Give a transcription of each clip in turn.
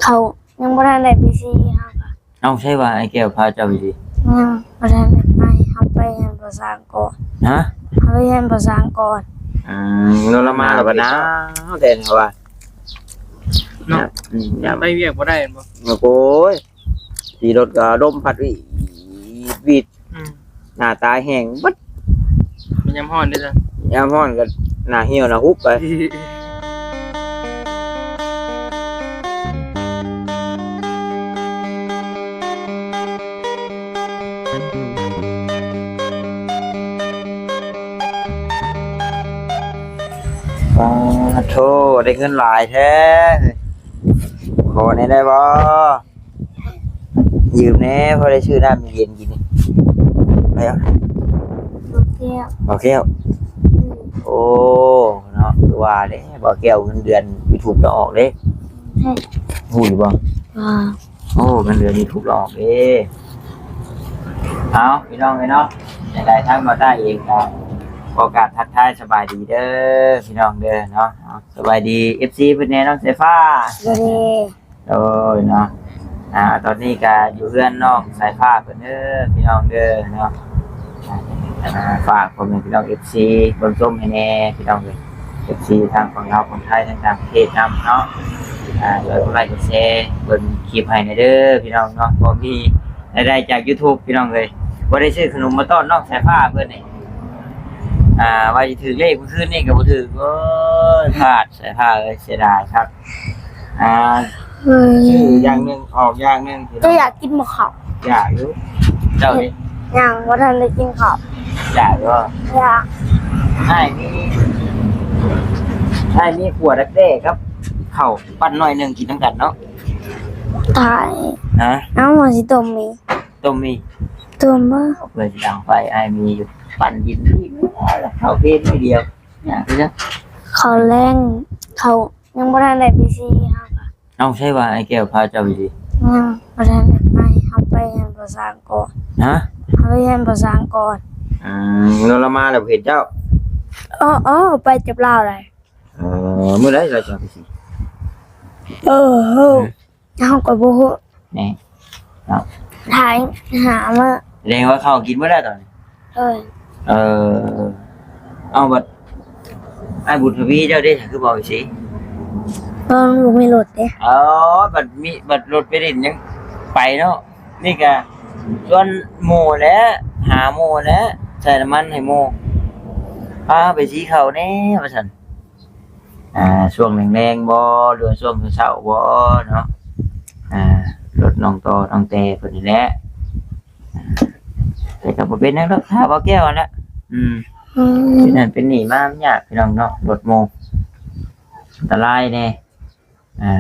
ເຂົາຍັງບໍ່ທັນໄດ້ໄປຊີເຮົາກະ. ເອົ້າ ໃຊ່ວ່າອ້າຍແກ້ວພາເຈົ້າໄປຊີ? ຍັງບໍ່ທັນໄດ້ໄປ, ເຮົາໄປຮຽນພາສາອັງກິດກ່ອນ. ຮະ? ເຮົາໄປຮຽນພາສາອັງກິດກ່ອນ. ອືມ ລາວມາແລ້ວບັດນາວແດງເຂົາວ່າເນາະ. ອືມ ໄປວຽກບໍ່ໄດ້ແມ່ນບໍ່? ໂອ້ຍ ຂີ່ລົດກະລົມພັດຫວີດ ອືມ ໜ້າຕາແຫ້ງເບິດ. ມັນຍາມຮ້ອນເດ້ຊະ? ຍາມຮ້ອນກໍໜ້າຫ່ຽວໜ້າຫຸບໄປ. ປາໂທ ໄດ້ເງິນຫຼາຍແທ້. ຂໍແດ່ໄດ້ບໍ່? ຢືມແດ່ ພໍໄດ້ຊື້ນ້ຳເຢັນກິນນີ້. ໄປເອົາ ບໍ່ແກ້ວ ບໍ່ແກ້ວ. ອືມ ໂອ້ ເນາະ ຄືວ່າເດ້ ບໍ່ແກ້ວເງິນເດືອນຢູທູບລາວອອກເດ້. ໃຊ່ ຮູ້ຢູ່ບໍ່? ບໍ່. ໂອ້ ເງິນເດືອນຢູທູບລາວອອກເດ້. ເອົາ ພີ່ນ້ອງເອີຍເນາະ ຈັ່ງໃດທາງບ່າວຕ້າເອງກໍຂໍໂອກາດທັກທາຍສະບາຍດີເດີ ພີ່ນ້ອງເດີເນາະ. ເອົາ ສະບາຍດີເອັຟຊີເພິ່ນແດ່ ນ້ອງສາຍຟ້າ. ສະບາຍດີ. ໂດຍເນາະ ອ່າ ຕອນນີ້ກະຢູ່ເຮືອນນ້ອງສາຍຟ້າເພິ່ນເດີ ພີ່ນ້ອງເດີເນາະ. ອ່າ ຝາກພໍ່ແມ່ພີ່ນ້ອງເອັຟຊີເບິ່ງຊົມໃຫ້ແດ່ ພີ່ນ້ອງເອີຍ ເອັຟຊີທາງຝັ່ງລາວ ຝັ່ງໄທ ທາງຕ່າງປະເທດນຳເນາະ. ອ່າ ຊ່ວຍກົດໄລ້ກົດແຊເບິ່ງຄລິບໃຫ້ແດ່ເດີ ພີ່ນ້ອງເນາະ. ພໍມີລາຍໄດ້ຈາກຢູທູບ ພີ່ນ້ອງເອີຍ. ບໍ່ໄດ້ຊື້ຂະໜົມມາຕ້ອນນ້ອງສາຍຟ້າເພິ່ນນີ້. ອ່າ ວ່າຊິຖືກເລກມື້ຄືນນີ້ກໍບໍ່ຖືກ. ໂອ້ຍ ພາດ ສາຍຟ້າເອີຍ ເສຍດາຍຄັກ. ອ່າ ເອີ ຊື້ຢ່າງໜຶ່ງອອກຢ່າງໜຶ່ງ. ເຈົ້າຢາກກິນບໍ່ເຂົ້າ? ຢາກຢູ່. ເຈົ້າເດ? ຍັງບໍ່ທັນໄດ້ກິນເຂົ້າ. ຢາກຢູ່ບໍ່? ຢາກ. ອ້າຍມີ ອ້າຍມີຂົ້ວດັກແດ້ກັບເຂົ້າປັ້ນໜ້ອຍໜຶ່ງ ກິນນຳກັນເນາະ. ຕາຍ. ຮະ? ເອົາ ວ່າຊິຕົ້ມມີ. ຕົ້ມມີ. ຕົ້ມບໍ່? ເພື່ອຊິດັງໄຟ ອ້າຍມີຢູ່. ປັ່ນກິນອີກ ເຂົ້າເພນໜ້ອຍດຽວ. ເຂົ້າແລງ ເຂົາຍັງບໍ່ທັນໄດ້ໄປຊີເຮົາກະ. ເອົ້າ ໃຊ່ວ່າອ້າຍແກ້ວພາເຈົ້າໄປຊີ? ຍັງບໍ່ທັນໄດ້ໄປ, ເຮົາໄປຮຽນພາສາອັງກິດກ່ອນ. ຮະ? ເຮົາໄປຮຽນພາສາອັງກິດກ່ອນ. ອືມ ແລ້ວລາວມາແລ້ວບໍ່ເຫັນເຈົ້າ? ເອີ ເອີ ໄປກັບລາວໄດ໋. ເອີ ມື້ໃດລາວຈະໄປຊີ? ເອີ ເອີ ເຮົາກໍບໍ່ຮູ້ ນີ້ເນາະ ຖ່າຍຫາມາ. ສະແດງວ່າເຂົ້າກິນເບິດແລ້ວຕອນນີ້. ເອີ ເອີ ເອົາ ບັດອ້າຍບຸນທະວີເຈົ້າເດ້ ຄືບໍ່ໄປຊີ? ເອີ ບໍ່ມີລົດເດ້. ອໍ ບັດມີ ບັດລົດໄປຫຼິ້ນຍັງໄປເນາະ. ນີ້ກະຊວນໝູ່ແຫຼະ ຫາໝູ່ແຫຼະ ໃສ່ນ້ຳມັນໃຫ້ໝູ່ ພາໄປຊີເຂົ້າແດ່ວ່າຊັ້ນ. ອ່າ ຊ່ວງແລງໆບໍ່ ຫຼືວ່າຊ່ວງເຊົ້າໆບໍ່ເນາະ. ອ່າ ລົດນ້ອງຕໍ່ນ້ອງແຕ່ເພິ່ນນີ້ແຫຼະ ແຕ່ກໍບໍ່ເປັນຫຍັງດອກ ຖ້າບໍ່ແກ້ວຫັ້ນແຫຼະ. ອືມ ອືມ ເປັນນັ້ນເປັນນີ້ມາ ມັນຍາກພີ່ນ້ອງເນາະ ລົດໂມ ອັນຕະລາຍແດ່. ອ່າ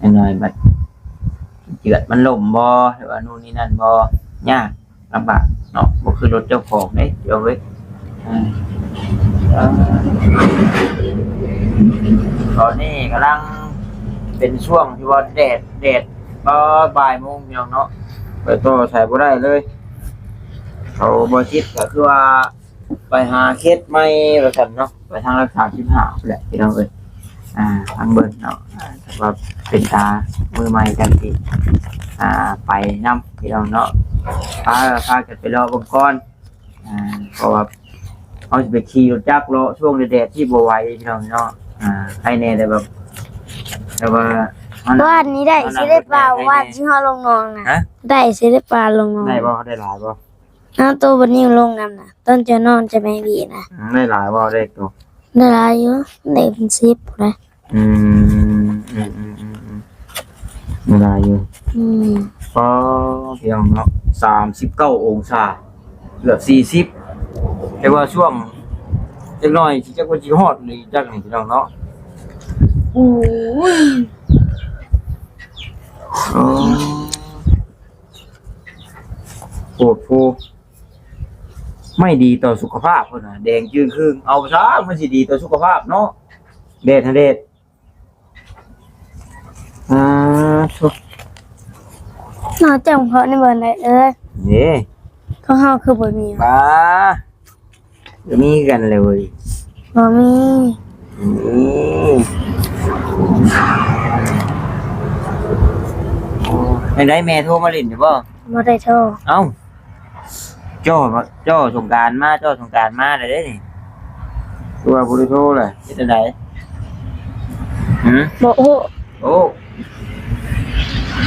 ຢ່າງໜ້ອຍບັດເຈື່ອນມັນລົ້ມບໍ່ ຫຼືວ່າໂນ່ນນີ້ນັ້ນບໍ່ ຍາກ ລຳບາກເນາະ ບໍ່ຄືລົດເຈົ້າຂອງເດ້ ເຈົ້າເອີຍ. ອ່າ ຕອນນີ້ກຳລັງເປັນຊ່ວງທີ່ວ່າແດດ ແດດ ບ່າຍໂມງພີ່ນ້ອງເນາະ ໄປຕໍ່ໃສບໍ່ໄດ້ເລີຍ. ເຂົາບໍ່ຊິດກໍຄືວ່າ ໄປຫາເຂດໃໝ່ວ່າຊັ້ນເນາະ ໄປທາງຫຼັກສາມສິບຫ້າພຸ້ນແຫຼະພີ່ນ້ອງເອີຍ. ອ່າ ທາງເບິ່ງເນາະ ອ່າ ຖ້າວ່າເປັນຕາມືໃໝ່ຈັ່ງຊິ ອ່າ ໄປນຳພີ່ນ້ອງເນາະ ພາ ພາກັນໄປເລາະເບິ່ງກ່ອນ. ອ່າ ເພາະວ່າເຮົາຊິໄປຂີ່ລົດຈັກເລາະຊ່ວງແດດໆ ທີ່ບໍ່ໄຫວພີ່ນ້ອງເນາະ. ອ່າ ໃຫ້ແດ່ແຕ່ແບບ ແຕ່ວ່າ ວານນີ້ໄດ້ຊິໄດ້ປາ ວານທີ່ເຮົາລົງໜອງນະ. ຮະ? ໄດ້ຊິໄດ້ປາລົງໜອງ ໄດ້ບໍ່? ໄດ້ຫຼາຍບໍ່? ເອົາໂຕບໍ່ນິວລົງນຳນະ ຕອນເຈົ້ານອນເຈົ້າແມ່ນດີນະ. ອືມ ໄດ້ຫຼາຍບໍ່ເດັກໂຕ? ໄດ້ຫຼາຍຢູ່ ໄດ້ເປັນສິບພຸ້ນນະ. ອືມ ອືມໆໆໆ ໄດ້ຫຼາຍຢູ່. ອືມ ອໍ ພີ່ນ້ອງເນາະ ສາມສິບເກົ້າອົງສາ ເກືອບສີ່ສິບ ແຕ່ວ່າຊ່ວງຈັກໜ້ອຍຊິ ຈັກວ່າຊິຮອດຫຼືຈັກນີ້ພີ່ນ້ອງເນາະ. ໂອ້ຍ ອໍ ໂພດໂພ ໄມ່ດີຕໍ່ສຸຂະພາບເພິ່ນວ່າ ແດງຈຶ່ງຄຶ່ງ ເອົາຊະ ມັນຊິດີຕໍ່ສຸຂະພາບເນາະ ແດດຫັ້ນແດດ. ອ່າ ໂທ້ ນອກຈາກເພາະໃນບ່ອນໃດເອີຍ? ເດ້ ຂອງເຮົາຄືບໍ່ມີຫວາ? ບໍ່ມີຄືກັນເລີຍ ບໍ່ມີ. ອືມ ອືມ ຈັ່ງໃດ ແມ່ໂທມາຫຼິ້ນຢູ່ບໍ່? ບໍ່ໄດ້ໂທ. ເອົ້າ ຈໍ່ ຈໍ່ສົງການມາ ຈໍ່ສົງການມາແລ້ວເດ້ນີ້. ຄືວ່າບໍ່ໄດ້ໂທລະ ເຮັດຈັ່ງໃດ? ຫື? ບໍ່ຮູ້. ໂອ້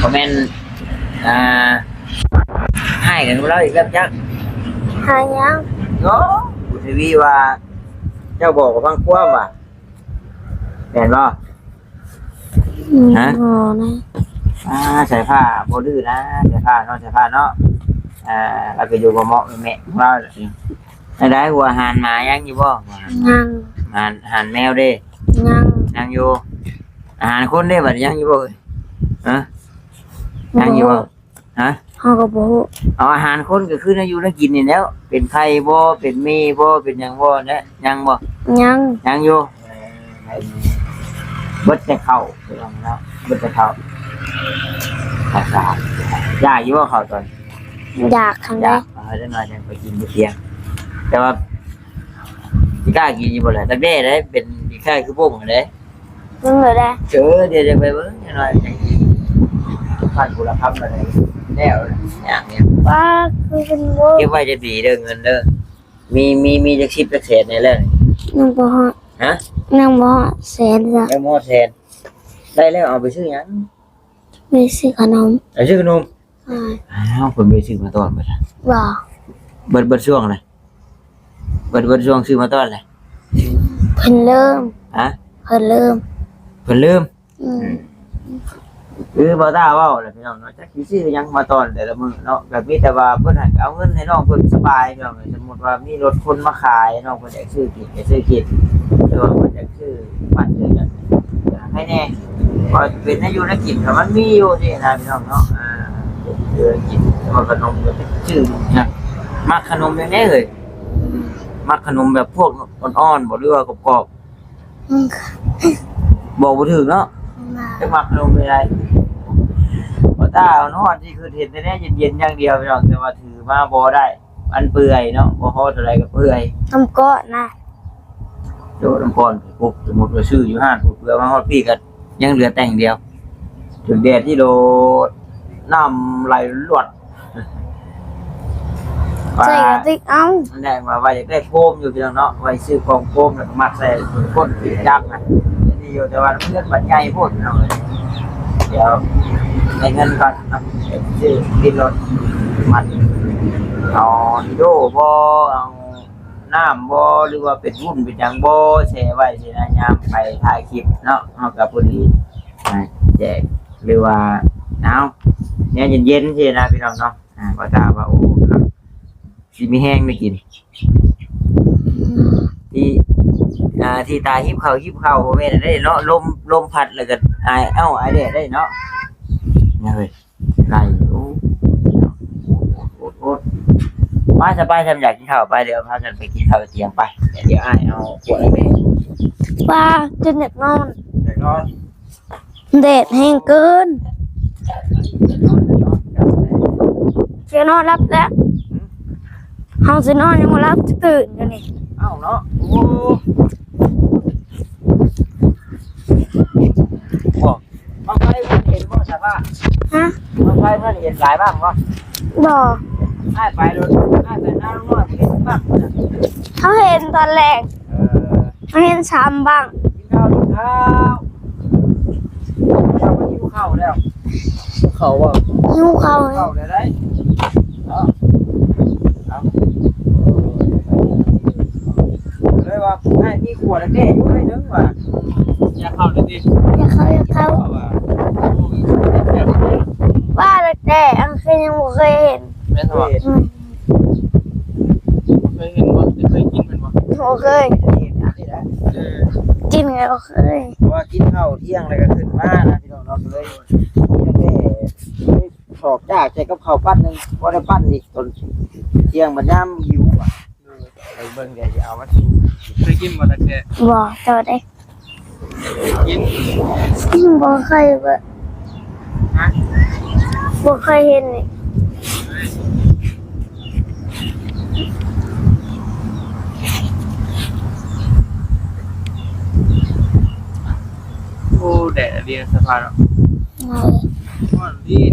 ບໍ່ແມ່ນ ອ່າ ຮ້າຍກັນກັບລາວອີກແລ້ວຈັກ? ຮ້າຍຫຍັງ? ໂອ້ ບຸນທະວີວ່າ ເຈົ້າບອກກັບພັງຄວາມວ່າ ແມ່ນບໍ່? ອືມ ຮະ? ບໍ່ນະ. ອ່າ ສາຍຟ້າບໍ່ດື້ນະ ສາຍຟ້າເນາະ ສາຍຟ້າເນາະ. ອ່າ ລາວກໍຢູ່ບໍ່ເໝາະແມ່ຂອງລາວ. ຈັ່ງໃດ ຫົວອາຫານໝາຍັງຢູ່ບໍ່? ຍັງ. ອາຫານ ອາຫານແມວເດ້? ຍັງ. ຍັງຢູ່. ອາຫານຄົນເດ້ ບັດນີ້ຍັງຢູ່ບໍ່ເອີຍ? ຮະ? ຍັງຢູ່ບໍ່? ບໍ່ຮູ້. ຮະ? ເຮົາກໍບໍ່ຮູ້. ເອົາອາຫານຄົນກໍຄືແນວຢູ່ແນວກິນນີ້ແຫຼ້ວ ເປັນໄຂ່ບໍ່ ເປັນໝີ່ບໍ່ ເປັນຫຍັງບໍ່ ແນະ ຍັງບໍ່? ຍັງ. ຍັງຢູ່. ເອີ ເບິດແຕ່ເຂົ້າເນາະ ເບິດແຕ່ເຂົ້າ. ຢາກຢູ່ບໍ່ເຂົ້າຕອນ? ຢາກຫັ້ນແຫຼະ. ຢາກ. ເອົາຈັກໜ່ອຍຈັ່ງໄປກິນຢູ່ທ່ຽງ. ແຕ່ວ່າຊິກ້າກິນຢູ່ບໍ່ລະ? ດັກແດ້ໄດ໋ ເປັນຄ້າຍຄືບົ້ງຫັ້ນເດ້. ເບິ່ງເລີຍເດ້. ເອີ ດຽວຈະໄປເບິ່ງຈັກໜ່ອຍ ຈັ່ງກິນ. ພັນຜູ້ລະຄຳລະໄດ້ແລ້ວ ຍາກຫຍັງ. ປ້າ ຄືເປັນໂບ ເກັບໄວ້ຈະດີເດີ ເງິນເດີ. ມີ ມີ ມີຈັກສິບຈັກແສນແດ່ແລ້ວນີ້? ຍັງບໍ່ຮອດ. ຮະ? ຍັງບໍ່ຮອດແສນຈ້ະ. ຍັງບໍ່ຮອດແສນ. ໄດ້ແລ້ວເອົາໄປຊື້ຫຍັງ? ໄປຊື້ຂະໜົມ. ໄປຊື້ຂະໜົມ. ອ້າຍ ອ້າວ ເພິ່ນບໍ່ໄດ້ຊື້ມາຕ້ອນເບິດລະ? ບໍ່. ເບິດ ເບິດຊ່ວງລະ? ເບິດ ເບິດຊ່ວງຊື້ມາຕ້ອນລະ? ເພິ່ນເລີ່ມ. ຮະ? ເພິ່ນເລີ່ມ. ເພິ່ນເລີ່ມ. ອືມ ອືມ ຄືບ່າວຕາເວົ້າແຫຼະພີ່ນ້ອງເນາະ ຈັກຊິຊື້ຫຍັງມາຕ້ອນແຕ່ລະມື້ເນາະ. ກໍມີແຕ່ວ່າເພິ່ນໃຫ້ເອົາເງິນໃຫ້ນ້ອງເພິ່ນສະບາຍພີ່ນ້ອງ. ສົມມຸດວ່າມີລົດຄົນມາຂາຍ ນ້ອງເພິ່ນຢາກຊື້ກິນກໍຊື້ກິນ ຫຼືວ່າເພິ່ນຢາກ ຊື້ບັດຊື້ຫຍັງໃຫ້ແດ່ ພໍເປັນແນວຢູ່ແນວກິນກໍມັນມີຢູ່ຊີ້ນະພີ່ນ້ອງເນາະ. ອ່າ ຊື້ກິນ ແຕ່ວ່າຂະໜົມກໍຊື້ຫຍັງ ມັກຂະໜົມຫຍັງແດ່ເອີຍ? ມັກຂະໜົມແບບພວກອ່ອນໆບໍ່ ຫຼືວ່າກອບໆ? ອືມ ບອກບໍ່ຖືກເນາະ ແມ່ນ ຈັກມັກຂະໜົມແນວໃດ. ບໍ່ຕ້າ ຮ້ອນໆ ຊິຄືເຫັນແຕ່ແນວເຢັນໆ ຢ່າງດຽວພີ່ນ້ອງ ແຕ່ວ່າຖືມາບໍ່ໄດ້ ມັນເປື່ອຍເນາະ ບໍ່ພໍເທົ່າໃດກໍເປື່ອຍ. ນ້ຳກ້ອນນະ ໂດ ນ້ຳກ້ອນພຸ້ນ ສົມມຸດວ່າຊື້ຢູ່ຮ້ານພຸ້ນ ເພື່ອມາຮອດພີ້ກໍຍັງເຫຼືອແຕ່ງດຽວ ຖືກແດດນີ້ໂດດ ນ້ຳໄຫຼຫຼວດ ວ່າ ໃສ່ກະຕິກເອົາ ແມ່ນວ່າ ວ່າຢາກໄດ້ໂຟມຢູ່ພີ່ນ້ອງເນາະ ໄວ້ຊື້ກ່ອງໂຟມ ແລ້ວກໍມັດໃສ່ກົ້ນປີກຈັກນະ ດີຢູ່ ແຕ່ວ່າເຮືອນບັດໃຫຍ່ໂພດພີ່ນ້ອງເອີຍ. ດຽວໄດ້ເງິນກ່ອນເນາະ ຊື້ຕິດລົດ ມັດ ເອົາດີໂດບໍ່ ເອົາ ນ້ຳບໍ່ ຫຼືວ່າເປັນວຸ້ນເປັນຫຍັງບໍ່ ແຊ່ໄວ້ຊີ້ນະ ຍາມໄປຖ່າຍຄລິບເນາະ ເຮົາກໍພໍດີ ອ່າ ແຈກ ຫຼືວ່າ ເອົາ ແນວເຢັນໆ ຊີ້ນະພີ່ນ້ອງເນາະ. ອ່າ ວ່າຖ້າວ່າ ໂອ້ ຄັກ ຊິມີແຮງໄດ້ກິນ ທີ່ ອ່າ ທີ່ຕາຫິບເຂົ້າຫິບເຂົ້າ ບໍ່ແມ່ນໄດ້ເນາະ ລົມ ລົມພັດແລ້ວກໍອາຍ ເອົ້າ ອາຍແດດໄດ້ເນາະ ເອີຍ. ໄກ່ ໂອ້ ໂອດໆ ໄປຊະ ໄປຊະ ຢາກກິນເຂົ້າ ໄປ ດຽວພາກັນໄປກິນເຂົ້າຕຽງໄປ ດຽວອ້າຍເອົາຂວດໃຫ້ແມ່. ປ້າ ຈົນຢາກນອນ ຢາກນອນ ແດດແຮງເກີນ ຢາກນອນ ຢາກນອນ ຢາກນອນ ຈະນອນຫຼັບແລ້ວ ຫືມ ເຮົາຊິນອນຍັງບໍ່ຫຼັບ ຈະຕື່ນຢູ່ນີ້ ເອົ້າເນາະ ໂອ້ ບອກ ບັ້ງໄຟເພິ່ນເຫັນບໍ່ ສາວາ? ຮະ? ບັ້ງໄຟເພິ່ນເຫັນຫຼາຍບັ້ງບໍ່? ບໍ່. ອ້າຍໄປໂລດ ອ້າຍໄປນາລຸງນ້ອຍ ເຫັນບັ້ງນະ? ເຮົາເຫັນຕອນແລງ. ເອີ ເຮົາເຫັນສາມບັ້ງ. ກິນເຂົ້າ ກິນເຂົ້າ. ເຈົ້າກໍຫິວເຂົ້າແລ້ວ. ເຂົ້າບໍ່? ຫິວເຂົ້າ. ເຂົ້າແລ້ວໄດ໋. ເນາະ ເອົາ ເລີຍວ່າໃຫ້ມີຂົວແຕ່ຢູ່ໜ້ອຍໜຶ່ງວ່າ ຢາກເຂົ້າເລີຍຕິ ຢາກເຂົ້າ ຢາກເຂົ້າ ວ່າ ວ່າແຕ່ອັນຄືຍັງບໍ່ເຄີຍເຫັນ ແມ່ນບໍ່? ອືມ ເຄີຍເຫັນບໍ່? ແຕ່ເຄີຍກິນແມ່ນບໍ່? ບໍ່ເຄີຍ ເອີ ກິນກໍບໍ່ເຄີຍ ເພາະວ່າກິນເຂົ້າທ່ຽງແລ້ວກໍຂຶ້ນມານະ ພີ່ນ້ອງເນາະ ກໍເລີຍມີແຕ່ ອອກຈາກໃສ່ກັບເຂົ້າປັ້ນໜຶ່ງ ບໍ່ໄດ້ປັ້ນອີກ ຕອນທ່ຽງບັດຍາມຫິວ. ໂດຍ ໄປເບິ່ງ ດຽວຊິເອົາມາສູ່. ເຄີຍກິນບໍ່ ຕັກແດ້? ບໍ່ ເຈົ້າເດ້? ກິນ ບໍ່ເຄີຍເບິ່ງ. ຮະ? ບໍ່ເຄີຍເຫັນນີ້. ໂອ້ ແດດອະດີ ສະພາບເນາະ. ໂດຍ. ອືມ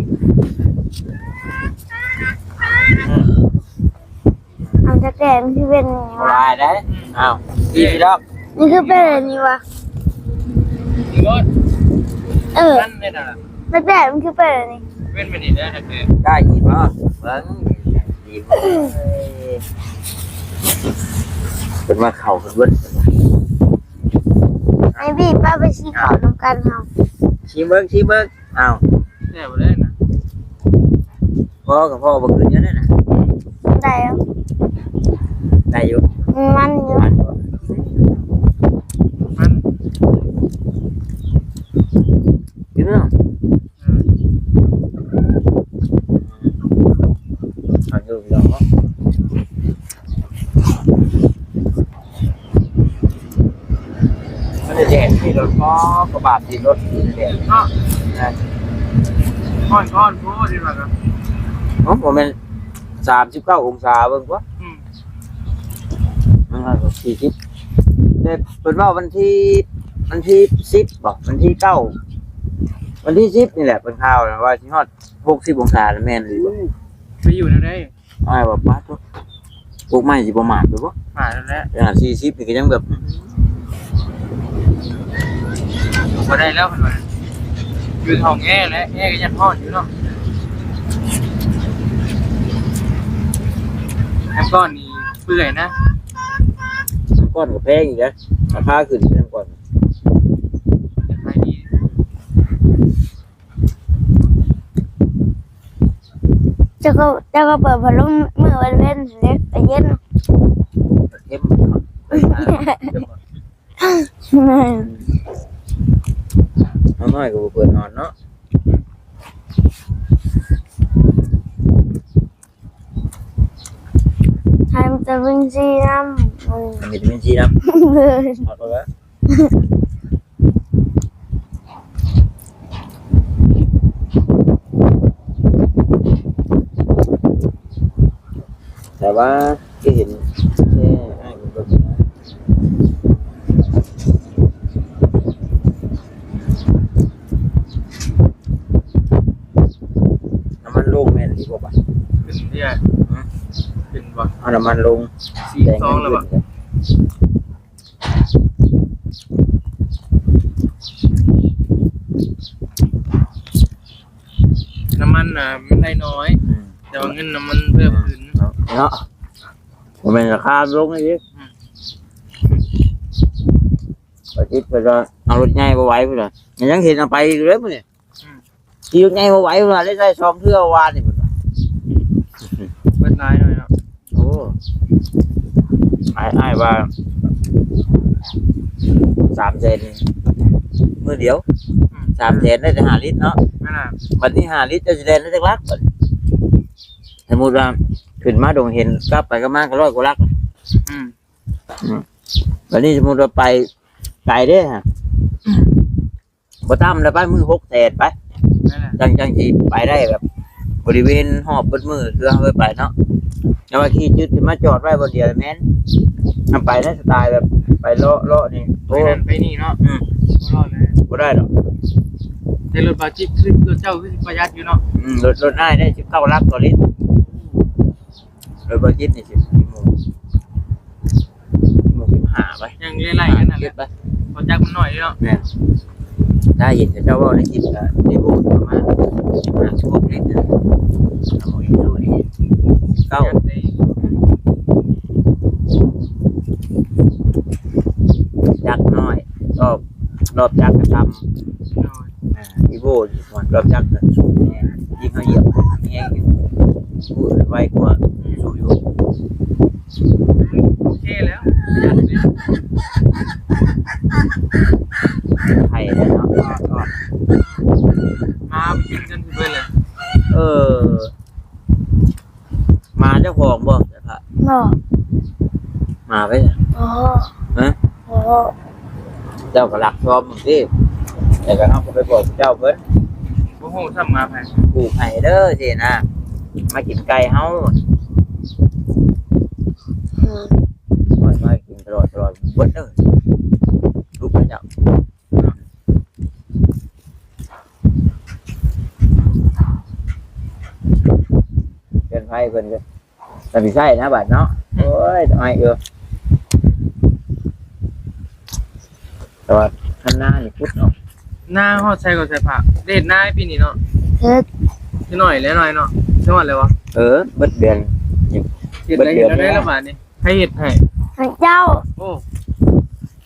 ເອົາ ແຕ່ແຕ່ມັນຄືເປັນອັນນີ້ວະ ສະບາຍເດ້. ອ້າວ ດີດອກ ມັນຄືເປັນອັນນີ້ວະ ເອີ ແຕ່ແຕ່ມັນຄືເປັນອັນນີ້ ເປັນແບບນີ້ເດ້. ໄດ້ຍິນບໍ່? ເບິ່ງ ດີເວີ້ຍ ເພິ່ນວ່າເຂົ້າເພິ່ນເບິດ ໄອ້ບີ ປ້າໄປຊີເຂົ້ານຳກັນເຮົາ ຊີເບິ່ງ ຊີເບິ່ງ. ອ້າວ ແຊບບໍ່ໄດ້ນະ ພໍກັບພໍບໍ່ຄືນຢູ່ນັ້ນນະ ໄດ້ ໄດ້ຢູ່ ມັນຢູ່ ມັນບໍ່ ມັນ ກິນເນາະ ເອີ ເອົາຢູ່ ພີ່ນ້ອງເນາະ. ມັນແດດທີ່ລົດ ພໍກະບາດທີ່ລົດແດດເນາະ ຮ້ອນໆ ໂພດ ທີ່ວ່າກໍ ໂອ້ ບໍ່ແມ່ນສາມສິບເກົ້າອົງສາ ເບິ່ງກວ່າ ອືມ ມັນກໍສີ່ສິບ ແຕ່ເພິ່ນເວົ້າວັນທີ ວັນທີສິບບໍ ວັນທີເກົ້າ ວັນທີສິບນີ້ແຫຼະ ເພິ່ນຂ່າວນະວ່າຊິຮອດຫົກສິບອົງສາ ແມ່ນອີ່ຫຼີບໍ່? ໄປຢູ່ແນວໃດ? ອ້າຍວ່າ ປາດໂທ້ ພວກໃໝ່ຊິບໍ່ໝານຢູ່ບໍ່? ໝານແລ້ວແຫຼະ ຂະໜາດສີ່ສິບນີ້ກໍຍັງແບບ ບໍ່ໄດ້ແລ້ວ ເພິ່ນວ່າ ຢູ່ຫ້ອງແອແຫຼະ ແອກໍຍັງຮ້ອນຢູ່ເນາະ. ນ້ຳກ້ອນນີ້ເປື່ອຍນະ ນ້ຳກ້ອນກໍແພງອີກນະ ລາຄາຂຶ້ນນ້ຳກ້ອນ ແຕ່ຂາຍດີ. ເຈົ້າກໍ ເຈົ້າກໍເປີດພັດລົມມື້ວັນເພັນເດ້ ໄປເຢັນ ເຄັມ ແມ່ນ ນ້ອຍກໍບໍ່ເປີດນອນເນາະ ໃຫ້ວິຕາມິນຊີນຳ ໃຫ້ວິຕາມິນຊີນຳ ເລີຍ ແຕ່ວ່າຄືເຫັນແຕ່ອ້າຍເພິ່ນເບິ່ງນະ ນ້ຳມັນລົງແມ່ນອີ່ບໍ່ບາດ? ຂຶ້ນເດ ຮະ? ຂຶ້ນບໍ່? ເອົານ້ຳມັນລົງ ສີ່ສິບສອງແລ້ວບໍ່? ນ້ຳມັນນະມັນໄດ້ໜ້ອຍ ອືມ ແຕ່ວ່າເງິນນະມັນເພີ່ມຂຶ້ນ ເນາະ ບໍ່ແມ່ນລາຄາລົງອີກ ອືມ ປະຕິດເພິ່ນວ່າເອົາລົດໃຫຍ່ບໍ່ໄຫວ ເພິ່ນວ່າ ຍັງເຫັນເອົາໄປຢູ່ເລີຍມື້ນີ້ ອືມ ຂີ່ລົດໃຫຍ່ບໍ່ໄຫວ ເພິ່ນວ່າ ໄດ້ໃຊ້ສອງເທື່ອວານນີ້ ເພິ່ນວ່າ ເບິດຫຼາຍໜ້ອຍເນາະ. ໂອ້ ອ້າຍ ອ້າຍວ່າສາມແສນມື້ດຽວ ອືມ ສາມແສນໄດ້ແຕ່ຫ້າລິດເນາະ ແມ່ນລະ ບັດນີ້ຫ້າລິດເຈົ້າຊິແລ່ນໄດ້ຈັກຫຼັກ ບັດນີ້ ສົມມຸດວ່າຂຶ້ນມາດົງເຫັນ ກັບໄປກັບມາກໍຮ້ອຍກວ່າຫຼັກ ອືມ ອືມ ບັດນີ້ສົມມຸດວ່າໄປໄກເດ້ ອືມ ບໍ່ຕ່ຳແລ້ວໄປມື້ຫົກແສນໄປ ແມ່ນລະ ຈັ່ງ ຈັ່ງຊິໄປໄດ້ແບບບໍລິເວນຮອບເບິດມື້ ຄືເຮົາເຄີຍໄປເນາະ ແຕ່ວ່າຂີ່ຈືດຂຶ້ນມາຈອດໄວ້ບ່ອນດຽວແມ່ນ ນຳໄປໃນສະໄຕລ໌ແບບໄປເລາະ ເລາະນີ້ ໂອ້ ໄປນັ້ນໄປນີ້ເນາະ ອືມ ບໍ່ລອດເລີຍ ບໍ່ໄດ້ດອກ ແຕ່ລົດບ່າວຈິດຄື ລົດເຈົ້າຄືຊິປະຢັດຢູ່ເນາະ ອືມ ລົດ ລົດອ້າຍໄດ້ສິບເກົ້າຫຼັກຕໍ່ລິດ. ເອີ ບໍ່ຈິດນີ້ຊິ ໂມງ ໂມງສິບຫ້າໄປ ຍັງໄລ່ໆກັນນັ້ນແຫຼະ ບໍ່ຈັກມັນໜ້ອຍເນາະ ແມ່ນ ຖ້າເຫັນເຂົາເຈົ້າເວົ້າໃນຄລິບກໍໄດ້ໂບກປະມານສິບຫ້າ ສິບຫົກລິດນະ ເອົາອີກດູນີ້ ເກົ້າ ຈັກນ້ອຍ ຮອບ ຮອບຈັກກໍຕ່ຳ ໂດຍ ອ່າ ອີໂວ ຮອບຈັກກໍສູງແຮງ ຍິ່ງເຮົາຢຽບແຮງຢູ່ ໄວກວ່າ ອືມ ສູງຢູ່ ໂອເຄແລ້ວ ໄປແລ້ວເນາະ ມາໄປກິນກັນເບິດເລີຍ ເອີ ໝາເຈົ້າຂອງບໍ່? ບໍ່. ໝາໃຜ? ບໍ່. ຮະ? ບໍ່. ເຈົ້າກໍລັກຊອມເບິ່ງຕິ ແລ້ວກໍເຮົາກໍໄປບອກເຈົ້າເພິ່ນ ບໍ່ຮູ້ຊ້ຳໝາໃຜ ຜູ້ໃຜເດີຊີ້ນະ ມາກິນໄກ່ເຮົາ ອືມ ມາກິນຕະຫຼອດ ຕະຫຼອດເບິດເດີ ລຸກໄປເຈົ້າ. ເນາະ ເ ໄປເພິ່ນກໍ ກໍຊິໃຊ້ນະບາດເນາະ. ໂອ້ຍ ນ້ອຍຢູ່ ແຕ່ວ່າຄັນນານີ້ຂຸດເນາະ. ນາຮອດໃສກໍໃສ່ພະ ໄດ້ເຮັດນາປີນີ້ເນາະ. ເຮັດ ຄືໜ້ອຍແຫຼະ ໜ້ອຍເນາະ. ຊິຮອດແລ້ວບໍ່? ເອີ ເບິດເດືອນ ເຮັດໄດ້ ເຮັດໄດ້ແລ້ວບາດນີ້. ໃຜເຮັດໃຫ້? ເຈົ້າ. ໂອ້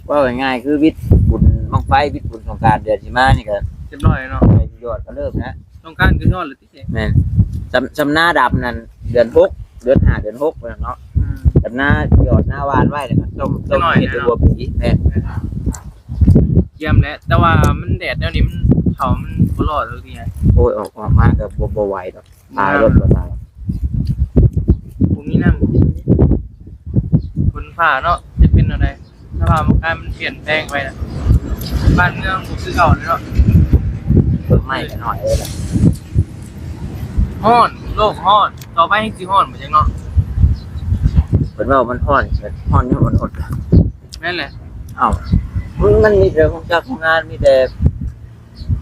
ເວົ້າງ່າຍໆ ຄືວິດບຸນບັ້ງໄຟ ວິດບຸນສົງການເດືອນຊິມານີ້ກໍຮຽບຮ້ອຍເນາະ. ຍອດກໍເລີ່ມແລ້ວ ສົງການກໍຮອດແລ້ວຕິ. ແມ່ນ ຊຳ ຊຳນາດຳນັ້ນເດືອນຫົກ ເດືອນຫ້າ ເດືອນຫົກພຸ້ນເນາະ. ອືມ ຊຳນາຫຍອດນາຫວ່ານໄວ້ແລ້ວກໍຕ້ອງ ຕ້ອງເຮັດໃນຫົວປີ. ແມ່ນ ກຽມແຫຼະ ແຕ່ວ່າມັນແດດແນວນີ້ ມັນ ເຂົ້າມັນບໍ່ລອດເລີຍ. ໂອ້ຍ ອອກ ອອກມາກໍບໍ່ ບໍ່ໄຫວດອກ. ຕາຍລົດບໍ່ຕາຍ ບໍ່ມີນ້ຳກິນ. ຝົນຟ້າເນາະ ຈະເປັນແນວໃດ? ສະພາບອາກາດມັນປ່ຽນແປງໄປນະ ບ້ານເມືອງບໍ່ຄືເກົ່າເລີຍເນາະ. ຕົ້ນໄມ້ກໍໜ້ອຍເລີຍລະ ຮ້ອນ ໂລກຮ້ອນ ຕໍ່ໄປແຮ່ງຊິຮ້ອນບໍ່ຈັກເນາະ. ເພິ່ນເວົ້າມັນຮ້ອນ ຮ້ອນຢູ່ມັນອົດ. ແມ່ນແຫຼະ. ເອົ້າ ມັນ ມັນມີແຕ່ໂຮງຈັກໂຮງງານ ມີແຕ່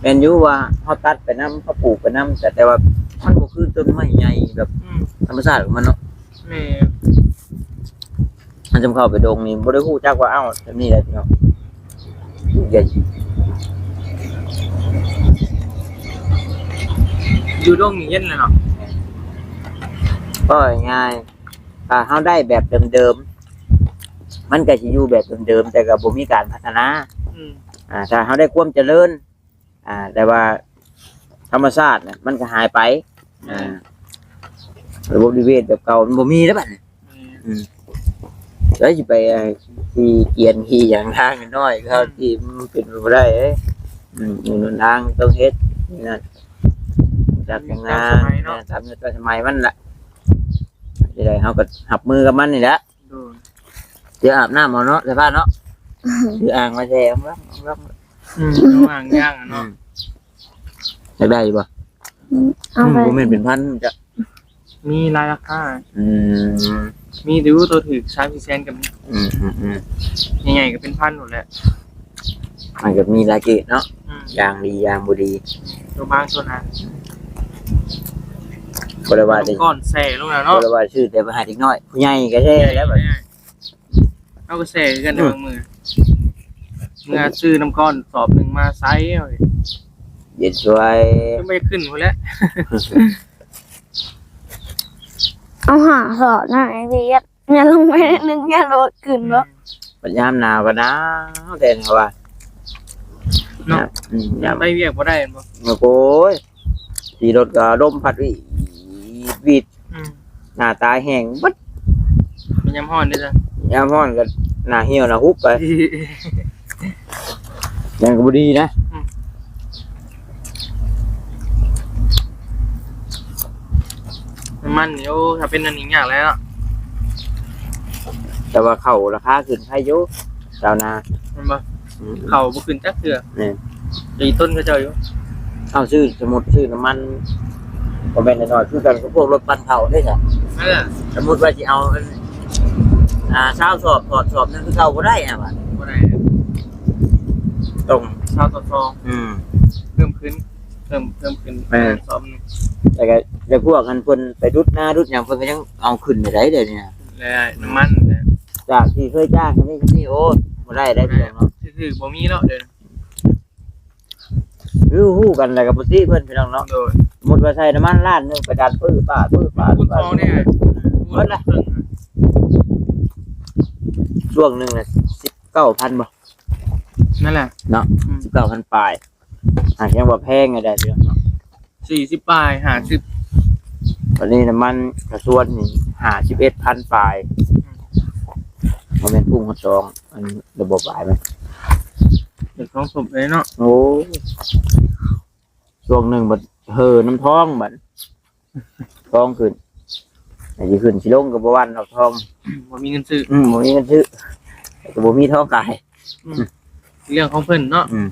ແມ່ນຢູ່ວ່າເຮົາຕັດໄປນຳ ເຮົາປູກໄປນຳ ແຕ່ ແຕ່ວ່າມັນບໍ່ຄືຕົ້ນໄມ້ໃຫຍ່ແບບ ອືມ ທຳມະຊາດຂອງມັນເນາະ. ແມ່ນ ມັນຈຳເຂົ້າໄປດົງນີ້ ບໍ່ໄດ້ຮູ້ຈັກວ່າ ເອົ້າ ແບບນີ້ແຫຼະພີ່ນ້ອງ. ຢູ່ດົງນີ້ເຢັນແຫຼະເນາະ. ເວົ້າງ່າຍໆ ຖ້າເຮົາໄດ້ແບບເດີມໆ ມັນກໍຊິຢູ່ແບບເດີມໆ ແຕ່ກໍບໍ່ມີການພັດທະນາ. ອືມ ອ່າ ຖ້າເຮົາໄດ້ຄວາມຈະເລີນ ອ່າ ແຕ່ວ່າທຳມະຊາດນະ ມັນກໍຫາຍໄປ. ອືມ ອ່າ ລະບົບນິເວດແບບເກົ່າມັນບໍ່ມີແລ້ວບັດນີ້. ອືມ ອືມ ແລ້ວຊິໄປ ອ່າ ຂີ່ກຽນຂີ່ຫຍັງທາງນ້ອຍເຂົາ ອືມ ທີ່ມັນເປັນໄປບໍ່ໄດ້ເດ້. ອືມ ຖະໜົນທາງຕ້ອງເຮັດນັ້ນ ຈັດງານຕາມຍຸກຕາມສະໄໝເນາະ ຕາມຍຸກຕາມສະໄໝມັນລະ. ຈັ່ງໃດເຮົາກໍຮັບມືກັບມັນນີ້ແຫຼະ. ໂດຍ ດຽວອາບນ້ຳເອົາເນາະ ສະພາບເນາະ. ຖືອ່າງມາແຊ່ ອືມ ເອົາອ່າງຍ່າງເນາະ. ອືມ ຢາກໄດ້ຢູ່ບໍ່? ອືມ ເອົາໄປ ອືມ ບໍ່ແມ່ນເປັນພັນຈະ ມີຫຼາຍລາຄາ. ອືມ ມີຢູ່ໂຕຖືກ ສາມສີ່ແສນກໍມີ. ອືມ ອືມ ອືມ ໃຫຍ່ໆກໍເປັນພັນພຸ້ນແຫຼະ. ມັນກໍມີຫຼາຍເກຣດເນາະ. ອືມ ຢ່າງດີຢ່າງບໍ່ດີ ໂຕບາງໂຕໜາ. ບໍ່ໄດ້ວ່າ ກ້ອນແຊ່ລົງແລ້ວເນາະ. ບໍ່ໄດ້ວ່າຊື້ແຕ່ໄປໃຫ້ເດັກນ້ອຍ ຜູ້ໃຫຍ່ກໍແຊ່ແລ້ວບັດນີ້. ເຮົາກໍແຊ່ຄືກັນ ອືມ ບາງມື້ ເມື່ອຊື້ນ້ຳກ້ອນສອບໜຶ່ງມາໃສ່ ເຢັນຊ່ວຍ ມັນບໍ່ຢາກຂຶ້ນພຸ້ນແຫຼະ. ເອົາຫ້າສອບນະ ໄອ້ວຽດ ຍັນລົງໄປໜຶ່ງ ຍັນບໍ່ຂຶ້ນເນາະ. ບັດຍາມໜາວກໍໜາວແທ້ວ່າເນາະ. ອືມ ຍາມໄປວຽກບໍ່ໄດ້ແມ່ນບໍ່? ໂອ້ຍ ຂີ່ລົດກໍລົມພັດຫວີດ ອືມ ໜ້າຕາແຫ້ງເບິດ. ຍາມຮ້ອນເດ້ຊະ? ຍາມຮ້ອນກໍໜ້າຫ່ຽວໜ້າຫຸບໄປ ຍັງກໍບໍ່ດີນະ. ອືມ ນ້ຳມັນນີ້ ໂອ້ ຖ້າເປັນອັນນີ້ຍາກແລ້ວເນາະ. ແຕ່ວ່າເຂົ້າລາຄາຂຶ້ນໄຄຢູ່ ຊາວນາ ແມ່ນບໍ່? ອືມ ເຂົ້າບໍ່ຂຶ້ນຈັກເທື່ອ. ແມ່ນ ຕີຕົ້ນເຂົາເຈົ້າຢູ່. ເອົາ ຊື້ ສົມມຸດຊື້ນ້ຳມັນ ບໍ່ແມ່ນນ້ອຍໆ ຄືກັນກັບພວກລົດປັ່ນເຂົ້າເດ້ຊະ. ເອີ ສົມມຸດວ່າຊິເອົາ ອ່າ ຊາວສອບ ຖອດສອບໜຶ່ງຄືເກົ່າບໍ່ໄດ້ອະ ບໍ່ໄດ້ ຕ້ອງຊາວຕໍ່ສອບ. ອືມ ເພີ່ມຂຶ້ນ ເພີ່ມ ເພີ່ມຂຶ້ນ. ແມ່ນ ສອບໜຶ່ງ ແຕ່ກໍ ແຕ່ພວກອັນເພິ່ນໄປດຸດນາດຸດຫຍັງ ເພິ່ນກໍຍັງເອົາຂຶ້ນໄດ້ເດ້ນີ້ນະ. ແລ້ວນ້ຳມັນແຫຼະ ຈາກທີ່ເຄີຍຈ້າງນີ້ ໂອ້ ບໍ່ໄດ້ໄດ້ ແມ່ນ ພີ່ນ້ອງເນາະ. ຖືກໆບໍ່ມີເນາະ ດຽວນີ້ ຮູ້ ຮູ້ກັນແລ້ວກໍບໍ່ຕິເພິ່ນ ພີ່ນ້ອງເນາະ. ໂດຍ ສົມມຸດວ່າໃສ່ນ້ຳມັນລ້ານໜຶ່ງ ໄປດັນປຶ້ປາດ ປຶ້ປາດ ປຶ້ປາດ ໝົດລະ. ຊ່ວງໜຶ່ງນະ ສິບເກົ້າພັນບໍ່? ນັ້ນແຫຼະເນາະ. ອືມ ສິບເກົ້າພັນປາຍ ຫາກຍັງວ່າແພງຢູ່ໃດ໋ ພີ່ນ້ອງເນາະ. ສີ່ສິບປາຍ ຫ້າສິບ ບັດນີ້ນ້ຳມັນກະຊວນນີ້ ຫ້າສິບເອັດພັນປາຍ. ອືມ ບໍ່ແມ່ນພຸ້ງຮອດສອງ ອັນລະບົບປາຍມັນ ເປັນສອງສົບເລີຍເນາະ. ໂອ້ ຊ່ວງໜຶ່ງບັດເຫີນ້ຳທອງ ບັດທອງຂຶ້ນ ຊິຂຶ້ນຊິລົງກໍບໍ່ຫວັ່ນດອກທອງ. ບໍ່ມີເງິນຊື້. ອືມ ບໍ່ມີເງິນຊື້ ກໍບໍ່ມີທອງຂາຍ. ອືມ ເລື່ອງຂອງເພິ່ນເນາະ. ອືມ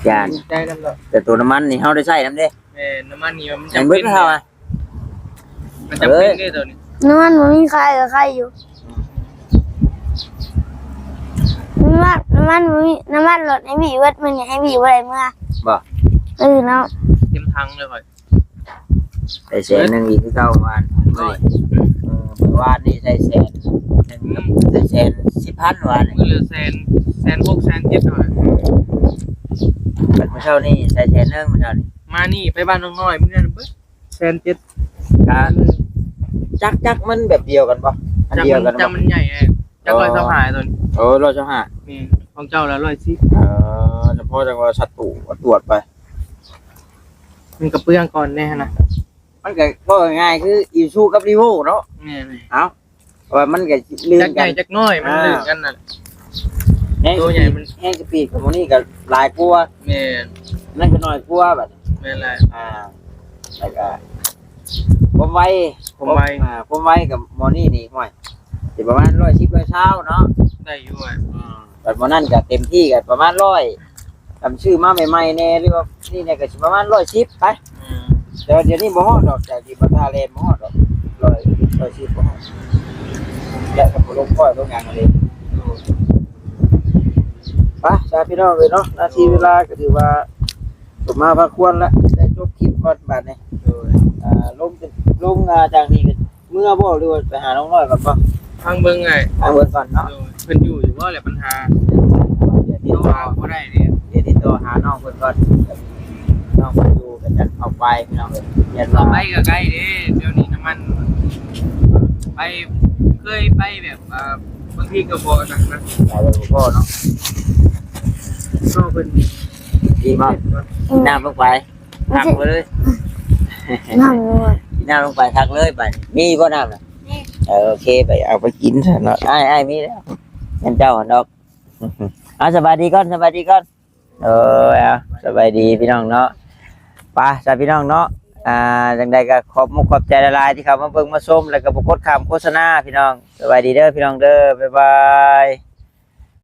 ຢ້ານ ໃຊ້ນຳເນາະ. ແຕ່ໂຕນ້ຳມັນນີ້ເຮົາໄດ້ໃຊ້ນຳເດ້. ແມ່ນ ນ້ຳມັນນີ້ມັນຈຳເປັນເດ້ ມັນຈຳເປັນເດ້ໂຕນີ້. ນ້ຳມັນບໍ່ມີຂາຍກໍຂາຍຢູ່. ນ້ຳມັນ ນ້ຳມັນບໍ່ມີ ນ້ຳມັນລົດໃຫ້ບີເບິດມື້ນີ້ ໃຫ້ບີບໍ່ໄດ້ເມືອ. ບໍ່? ເອີເນາະ ເຕັມຖັງເລີຍຂ້ອຍ. ໃສ່ແສນໜຶ່ງອີກຄືເກົ່າວານ ຮ້ອຍ ເອີ ມື້ວານນີ້ໃສ່ແສນໜຶ່ງ ໃສ່ແສນສິບພັນວານນີ້ ມື້ລະແສນ ແສນຫົກ ແສນເຈັດເທົ່ານັ້ນ ບັດມື້ເຊົ້ານີ້ໃສ່ແສນໜຶ່ງ ມື້ເຊົ້ານີ້ ມານີ້ໄປບ້ານນ້ອງນ້ອຍ ມື້ນັ້ນເບິດແສນເຈັດ ກະຈັກ ຈັກມັນແບບດຽວກັນບໍ່? ອັນດຽວກັນບໍ່? ຈັກມັນໃຫຍ່ ຈັກຮ້ອຍຊາວຫ້າຕົວນີ້ ເອີ ຮ້ອຍຊາວຫ້າ ແມ່ນ ຂອງເຈົ້າລະຮ້ອຍສິບ ເອີ ສະເພາະຈັ່ງວ່າສັດຕູຕວດໄປ ມັນກະເປືອງກ່ອນແດ່ຫັ້ນນະ ມັນກະເວົ້າງ່າຍໆຄືອີຊູຊູກັບລີໂວເນາະ ແມ່ນ ເອົ້າ ເພາະວ່າມັນກະລື່ນກັນ ຈັກໃຫຍ່ຈັກນ້ອຍ ມັນ ອ່າ ລື່ນກັນນັ້ນ ແຮງ ໂຕໃຫຍ່ມັນ ສະປີດ ແຮງສະປີດຂອງໝໍນີ້ກະຫຼາຍກວ່າ ແມ່ນ ນັ້ນກະໜ້ອຍກວ່າບັດ ແມ່ນແຫຼະ ອ່າ ແລ້ວກະຄວາມໄວ ຄວາມໄວ ຄວາມ ອ່າ ຄວາມໄວກັບໝໍນີ້ນີ້ ຫ້ວຍ ຊິປະມານຮ້ອຍສິບ ຮ້ອຍຊາວເນາະ ໄດ້ຢູ່ ອືມ ບັດໝໍນັ້ນກະເຕັມທີ່ກະປະມານຮ້ອຍ ຄັນຊື້ມາໃໝ່ໆແດ່ ຫຼືວ່ານີ້ແດ່ກະຊິປະມານຮ້ອຍສິບໄປ ອືມ ແຕ່ວ່າດຽວນີ້ບໍ່ຮອດດອກ ຈາກທີ່ບໍ່ທ່າແລ່ນບໍ່ຮອດດອກ ຮ້ອຍ ຮ້ອຍສິບບໍ່ຮອດ ແລະກະບໍ່ລົງຄ້ອຍລົງຫຍັງເລີຍ ໂດຍ ໄປຊະພີ່ນ້ອງເອີຍເນາະ ນາທີເວລາກະຖືວ່າສົມມາພາຄວນລະ ໄດ້ຈົບຄລິບກ່ອນບາດນີ້ ໂດຍ ອ່າ ລົງ ລົງ ອ່າ ຈາກນີ້ກະ ເມືອບໍ່ ຫຼືວ່າໄປຫານ້ອງນ້ອຍກ່ອນບໍ່? ຟັງເບິ່ງອ້າຍ ຟັງເບິ່ງກ່ອນເນາະ ໂດຍ ເພິ່ນຢູ່ຢູ່ບໍ່ແຫຼະ ບັນຫາ ດຽວຕິດຕໍ່ ໂທຫາບໍ່ໄດ້ເດ້ ດຽວຕິດຕໍ່ຫານ້ອງເພິ່ນກ່ອນ ນ້ອງເພິ່ນຢູ່ກະຈັກເຂົ້າໄປພີ່ນ້ອງເອີຍ ຢ້ານວ່າ ໄປກະໄກເດ້ ດຽວນີ້ນ້ຳມັນ ໄປ ເຄີຍໄປແບບ ອ່າ ບາງທີກະບໍ່ອັນນັ້ນນະ ໄປແລ້ວບໍ່ພໍເນາະ ນ້ອງເພິ່ນ ດີບໍ່? ນ້ຳລົງໄປ ທັກໄປເລີຍ ນ້ຳລົງໄປ ທັກເລີຍບາດນີ້ ມີບໍ່ນ້ຳນະ? ເອີ ໂອເຄ ໄປເອົາໄປກິນຊະເນາະ ອ້າຍ ອ້າຍມີແລ້ວ ແມ່ນເຈົ້າຫັ້ນດອກ ເອົາ ສະບາຍດີກ່ອນ ສະບາຍດີກ່ອນ ເອີ ເອົາ ສະບາຍດີພີ່ນ້ອງເນາະ ໄປຊະພີ່ນ້ອງເນາະ ອ່າ ຈັ່ງໃດກະຂອບມຸກຂອບໃຈຫຼາຍໆ ທີ່ເຂົ້າມາເບິ່ງມາຊົມ ແລ້ວກະບໍ່ກົດຂ້າມໂຄສະນາພີ່ນ້ອງ ສະບາຍດີເດີພີ່ນ້ອງເດີ ບາຍບາຍ.